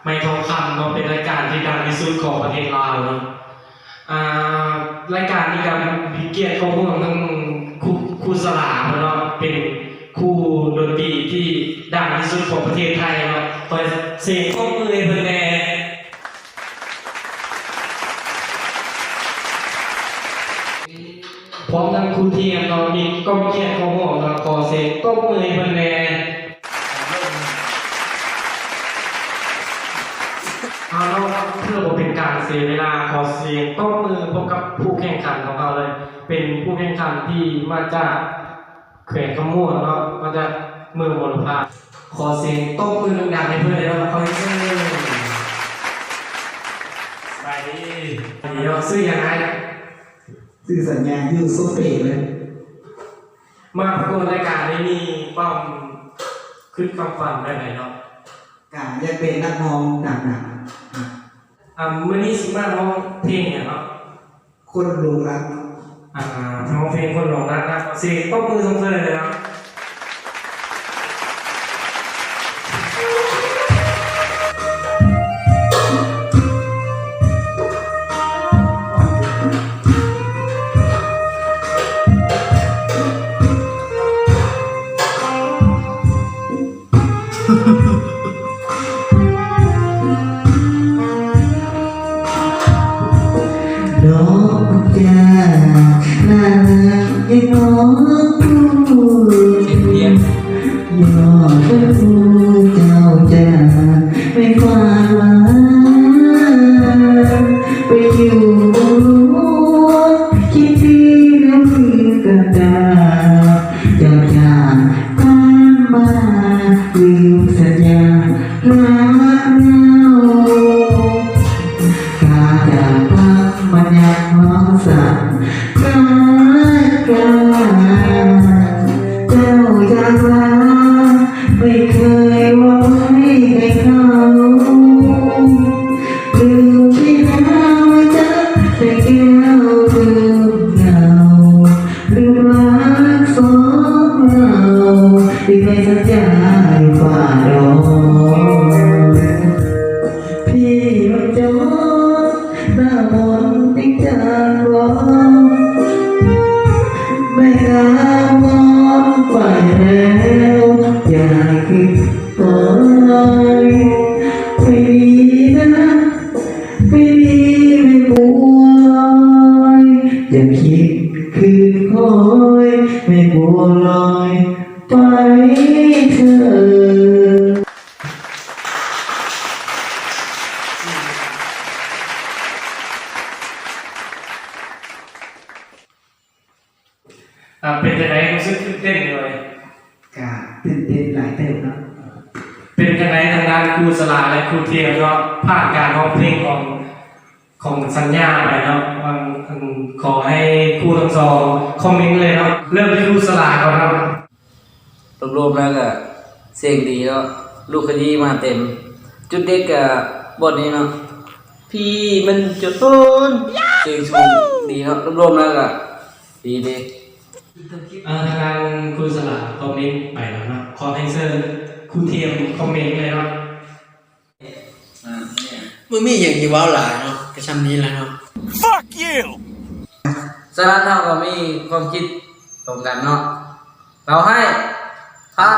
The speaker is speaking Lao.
ໄມ້ທອງຄຳເນາະ ເປັນລາຍການທີ່ດັງທີ່ສຸດຂອງປະເທດລາວເນາະ. ອ່າ ລາຍການນີ້ກໍມີກຽດເຂົ້າຮ່ວມທັງຄູ ຄູສະຫຼາເນາະ ເປັນຄູດົນຕີທີ່ດັງທີ່ສຸດຂອງປະເທດໄທເນາະ. ຂໍສຽງຕົບມືໃຫ້ເພິ່ນແດ່. ພ້ອມທັງຄູທຽມເນາະ ມີກອງກຽດເຂົ້າຮ່ວມເນາະ ຂໍສຽງຕົບມືໃຫ້ເພິ່ນແດ່. ເອົາເນາະ ເພື່ອບໍ່ເປັນການເສຍເວລາ ຂໍສຽງຕົບມືພົບກັບຜູ້ແຂ່ງຂັນຂອງເຮົາເລີຍ ເປັນຜູ້ແຂ່ງຂັນທີ່ມາຈາກແຂວງຄຳມ່ວນເນາະ ມາຈາກເມືອງບົວລະພາ ຂໍສຽງຕົບມືດັງໆໃຫ້ເພິ່ນແດ່ເນາະ ຂໍເຊີນ. ສະບາຍດີ ສະບາຍດີເນາະ ຊື່ຫຍັງອ້າຍ? ຊື່ສັນຍາ ຢູ່ສົມເພດເລີຍ. ມາປະກວດລາຍການນີ້ມີຄວາມຄິດຄວາມຝັນແບບໃດເນາະ? ກະຢາກເປັນນັກຮ້ອງດັງໆ. ອ່າ ມື້ນີ້ຊິມາຮ້ອງເພງຫຍັງເນາະ? ຄົນຫຼົງລັກ. ອ່າ ຮ້ອງເພງຄົນຫຼົງລັກນະ ຂໍສຽງຕົບມືຊົມເຊີຍເລີຍເນາະ. ດອກຈາກໜ້ານາງຍັງນອນຢູ່ ຍ້ອນເປັນຜູ້ເຈົ້າຈາກ ໄປຝາກມາ ໄປຢູ່ເມືອງຫຼວງ ຄິດດີນຳຄືກັນດາ ເຈົ້າຈາກ ຜ່ານມາລືມສັນຍາຮັກເຮົາ ກາຈາກພັກບັນຍັດຮອງສັນກາກາ ເຈົ້າຈາກລາໄປເຄີຍເວົ້າໄວ້ໃຫ້ເຮົາ ລືມທີ່ເຮົາຈະໄດ້ແກ້ວຕື່ມເງົາ ລືມຮັກສອງເຮົາ ທີ່ໄດ້ສັນຍາຢູ່ຟ້າດອກ ພີ່ມັນຈອດໜ້າມົນຕິງຈານບອກ ແມ່ນາມອນໄປແລ້ວ ຢ່າຄິດ ໂອ້ຍ ໄປດີນະ ໄປດີແມ່ບົວລອຍ ຢ່າຄິດຄືຄອຍ ແມ່ບົວລອຍ ໄປເທີ. ອ່າ ເປັນຈັ່ງໃດ? ຮູ້ສຶກຕື່ນເຕັ້ນຢູ່ບໍ່? ກະຕື່ນເຕັ້ນຫຼາຍເຕີບເນາະ. ເປັນຈັ່ງໃດທາງດ້ານຄູສະຫຼາ ແລະ ຄູທຽມເນາະ ຜ່ານການຮ້ອງເພງຂອງ ຂອງສັນຍາໄປເນາະ? ຫວັງ ຂໍໃຫ້ຄູທັງສອງຄອມເມັນເລີຍເນາະ. ເລີ່ມທີ່ຄູສະຫຼາກ່ອນເນາະ. ລວມໆແລ້ວກະສຽງດີເນາະ ລູກຄະດີມາເຕັມ ຈຸດເດັ່ນກະບ່ອນນີ້ເນາະ ພີ່ມັນຈະໂຕນ ສຽງສູງດີເນາະ ລວມໆແລ້ວກະດີເດ. ອ່າ ທາງດ້ານຄູສະຫຼາຄອມເມັນໄປແລ້ວເນາະ ຂໍໃຫ້ເຊີນຄູທຽມຄອມເມັນເລີຍເນາະ. ບໍ່ມີຫຍັງຊິເວົ້າຫຼາຍເນາະ ກະຊ່ຳນີ້ລະເນາະ. Fuck you! ສະນັ້ນເຮົາກໍມີຄວາມຄິດຕົງກັນເນາະ ເອົາໃຫ້ຜ່າ